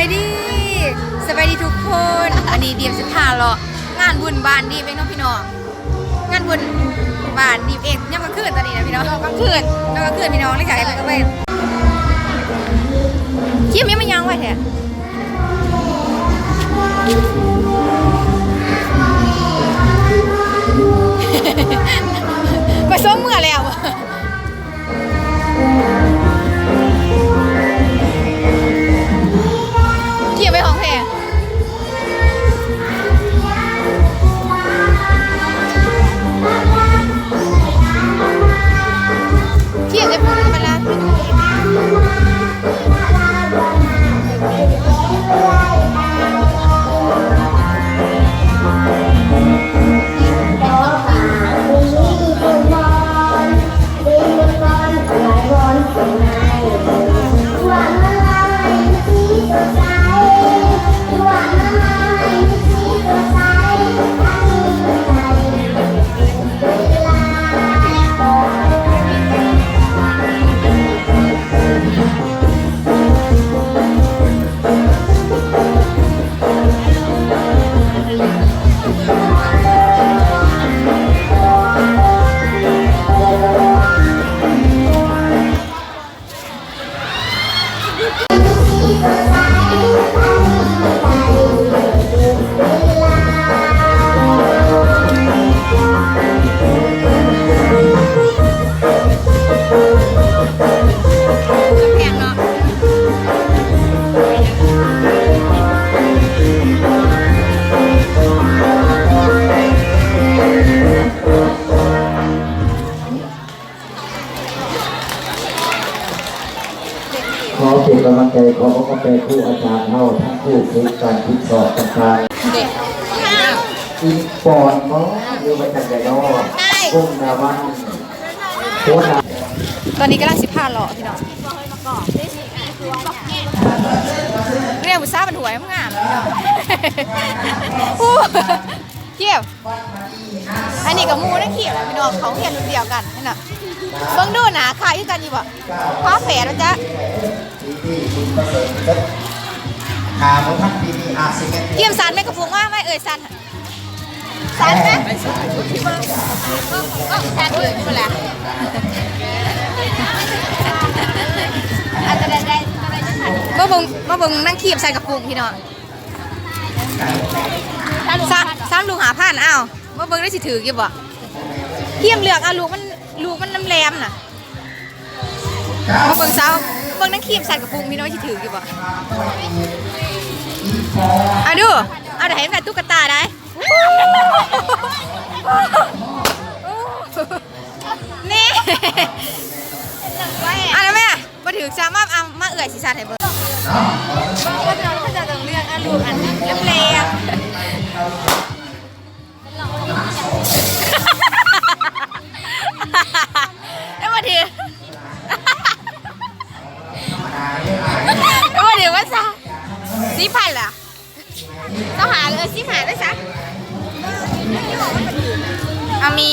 ສະບາຍດີ ສະບາຍດີທຸກຄົນ. ວັນນີ້ດີມຊິພາເລາະງານບຸນບ້ານດີມເອງເນາະພີ່ນ້ອງ. ງານບຸນບ້ານດີມເອງ ຍາມກາງຄືນຕອນນີ້ນະພີ່ນ້ອງ. ກາງຄືນ ຍາມກາງຄືນພີ່ນ້ອງ ຫຼັງຈາກເຮັດກາແຟ ຄຣີມຍັງມາຍ່າງໄວແທ້. ໄປສົ່ງເມືອແລ້ວ. ຄຣີມໄປຮ້ອງເພງ. ຄຣີມຈະເປີດເວລາ. ຂໍເປັນກຳລັງໃຈ ຂໍຂອບໃຈຄູອາຈານເຮົາ ທັງຄູຝຶກການຝຶກສອນຕ່າງໆ ເດັກ ອິງປອນບໍ ຫຼືວ່າຈັ່ງໃດນໍ ວົງນາວັນ ຫົວໜ້າ. ຕອນນີ້ກຳລັງຊິພາເລາະພີ່ນ້ອງ ເລື່ອງຜູ້ສາວມັນຫວຍງາມໆ ພີ່ນ້ອງ. ໂອ້ ຄຣີມ ອັນນີ້ກໍໝູ່ນະຄຣີມ ພີ່ນ້ອງ ເຂົາຮຽນລຸ້ນດຽວກັນຫັ້ນນະ. ເບິ່ງດູໜ້າຄ້າຍຄືກັນຢູ່ບໍ່? ຝາແຝດວ່າຈະ ຄຣີມສັ່ນແມ່ກະພຸງມາ ມາເອີ່ຍສັ່ນ ສັ່ນແມ່ ສັ່ນເອີ່ຍພຸ້ນແຫຼະ. ມາເບິ່ງ ມາເບິ່ງນາງຄຣີມໃສ່ກະປຸງພີ່ນ້ອງ. ສາມ ສາມລູກຫ້າພັນ ເອົ້າ ມາເບິ່ງໄດ້ຊິຖືກຢູ່ບໍ່? ຄຣີມເລືອກເອົາລູກມັນ ລູກມັນແຫຼມໆນະ. ມາເບິ່ງສາວ ເບິ່ງນາງຄຣີມໃສ່ກະປຸງພີ່ນ້ອງ ຊິຖືກຢູ່ບໍ່? ເອົາດູ ເອົາໄດ້ ໃຫ້ມັນໄດ້ຕຸກກະຕາໄດ້. ນີ້ ເອົາລະແມ່ ບໍ່ຖືກຊ້ຳ ມາ ເອົາ ມາເອື້ອຍຊິສັດໃຫ້ເບິ່ງ. ເຂົາເຈົ້າຕ້ອງເລືອກເອົາລູກອັນແຫຼມໆ ແລ້ວບໍ່ຖືກ ແລ້ວບໍ່ຖືກວ່າຊະ ສີ່ພັນລະ ຊາວຫ້າ ເອີ ສິບຫ້າໄດ້ຊະ ອາມີ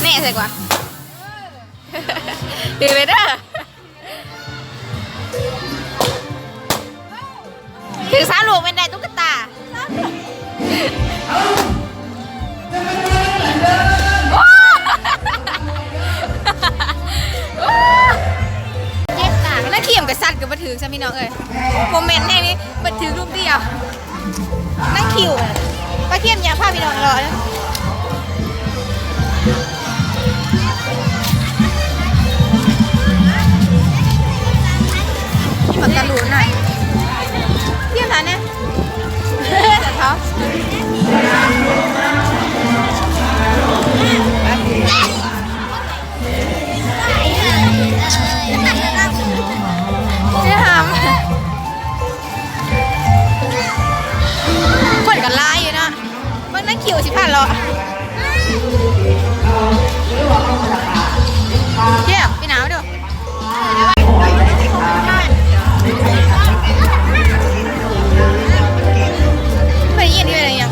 ແນ່ໃສ່ກວ່າ ຖືໄວ້ເດີ ຖືກສາມລູກແມ່ນໄດ້ຕຸກກະຕາ. ເຈັບໜ້າ ນາງຄຣີມກະສັດກະບໍ່ຖືກຊ້ຳພີ່ນ້ອງເອີຍ ບໍ່ແມ່ນແຮງນີ້ ມັນຖືກລູກດຽວ. ນາງຄຣີມ ປາຄຣີມຢາກພາພີ່ນ້ອງເລາະ ມີໝາກຕະຫຼູນນະ ຄຣີມຫາແນ່ ເຂົາ ຊິຫາມ ຄົນກໍຫຼາຍຢູ່ເນາະ ເບິ່ງນາງຄຣີມຊິພາເລາະ ເຈ້ຍ ໄປໜາວເດີ້ ໄດ້ຍິນຢູ່ໄດ້ຫຍັງ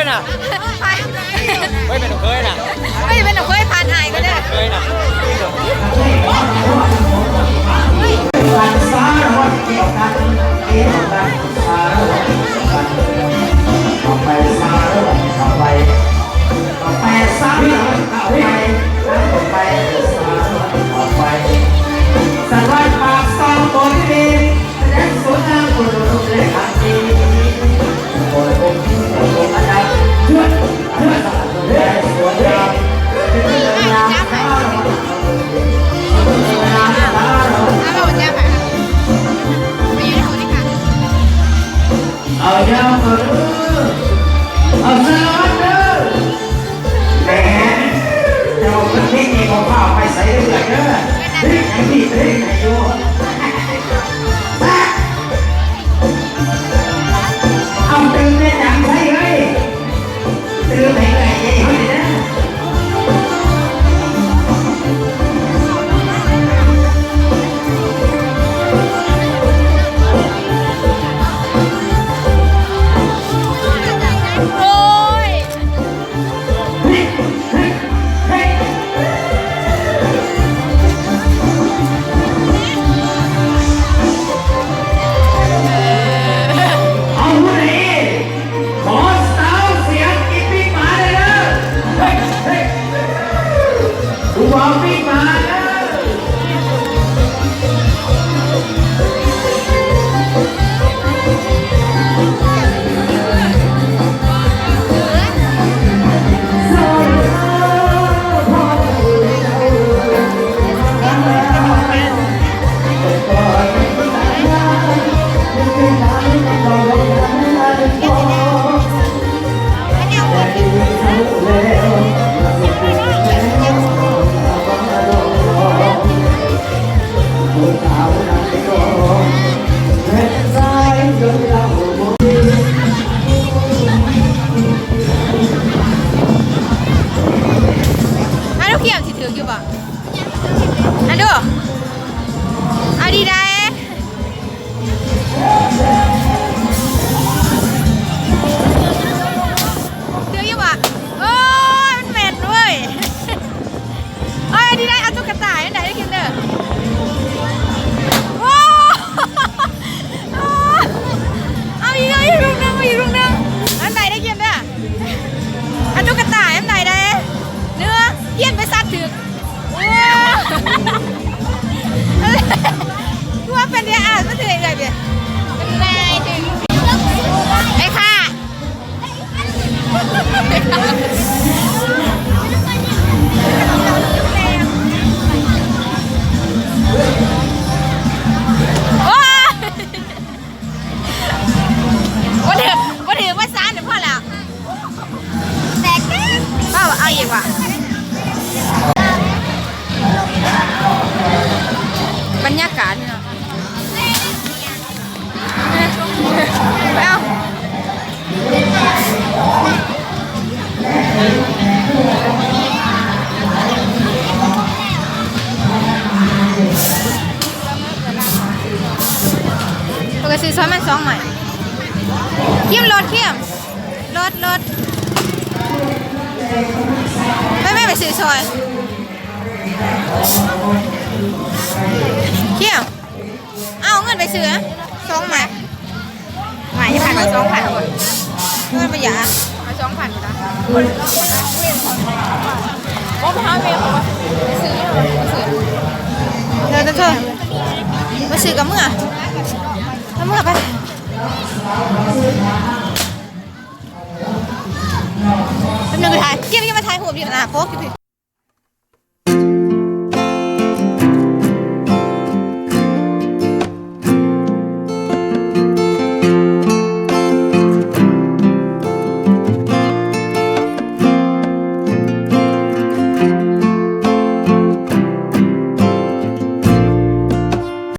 ເຄີຍເປັນລູກເຂີຍນະ ເຄີຍເປັນລູກເຂີຍ ຜ່ານອ້າຍກໍໄດ້ ເຄີຍນະ. ເອົາຍາວເດີ ເອົາສາລະວັດເດີ. ແໝ ເຈົ້າເພິ່ນເຮັດໃຫ້ພໍ່ພາໄປໃສເດີ ເອີ ເຮັດຫຍັງທີ່ເຮັດໃຫ້ຢູ່ ເອົາຕື່ມແມ່ຈັນໃສ່ເອີຍ. ໂອ້ຍ ເອົາຜູ້ໃດ ຂໍສາວສຽງກິນປີ້ງໝາແດ່ເດີ ເຮີ້ຍ ເຮີ້ຍ ຜູ້ບ່າວປີ້ງໝາເດີ. ອາ ລູກຂຽມຊິຖືກຢູ່ບໍ່? ອາ ດູ ເອົາດີໄດ. ຖືກຢູ່ບໍ່? ໂອ້ຍ ມັນແມ່ນເວີ້ຍ. ເອີຍ ດີໄດ ເອົາຕຸກກະຕ່າໃຫ້ໄດ້ກິນເດີ. ໂອ້ ເອົາອີກ ເອົາອີກລູກໜຶ່ງ ເອົາອີກລູກໜຶ່ງ. ອັນໃດໄດ້ກິນເດີ. ເອົາຕຸກກະຕ່າໃຫ້ໄດ້ເດີ. ເນື້ອ ກຽນໄປສັດຖືກ. ໂອ້ ຄືວ່າເປັນເດອານມາຖືກເອື້ອຍເບຍ. ເປັນນາຍຖືກ ໄອ້ຂ້າ. ໂອ້ຍ ບໍ່ຖືກ ບໍ່ຖືກວ່າຊັ້ນ ພໍແລ້ວ ແຕກ ເອົາ ເອົາອີກວ່າ. ບັນຍາກາດ ເອົາ ເພິ່ນກໍຊື້ຊ່ອຍມັນສອງໄມ້. ຄຣີມ ລົດ ຄຣີມ ລົດ ລົດ ໄປແມ່ ໄປຊື້ຊ່ອຍ ຄຣີມ. ເອົາເງິນໄປຊື້ສອງໄມ້ ໄມ້ພັນ ເອົາສອງພັນ ເງິນບໍ່ຢາກ ເອົາສອງພັນ ບໍ່ພາແມ່ໄປຊື້ ໄປຊື້ ເດີ ເດີ ເດີ ໄປຊື້ກັບເມືອ ກັບເມືອໄປ. ແປັບໜຶ່ງ ໄປຖ່າຍ ກຽມ ກຽມມາຖ່າຍຮູບຢູ່ໜ້າປົກຢູ່ພີ້.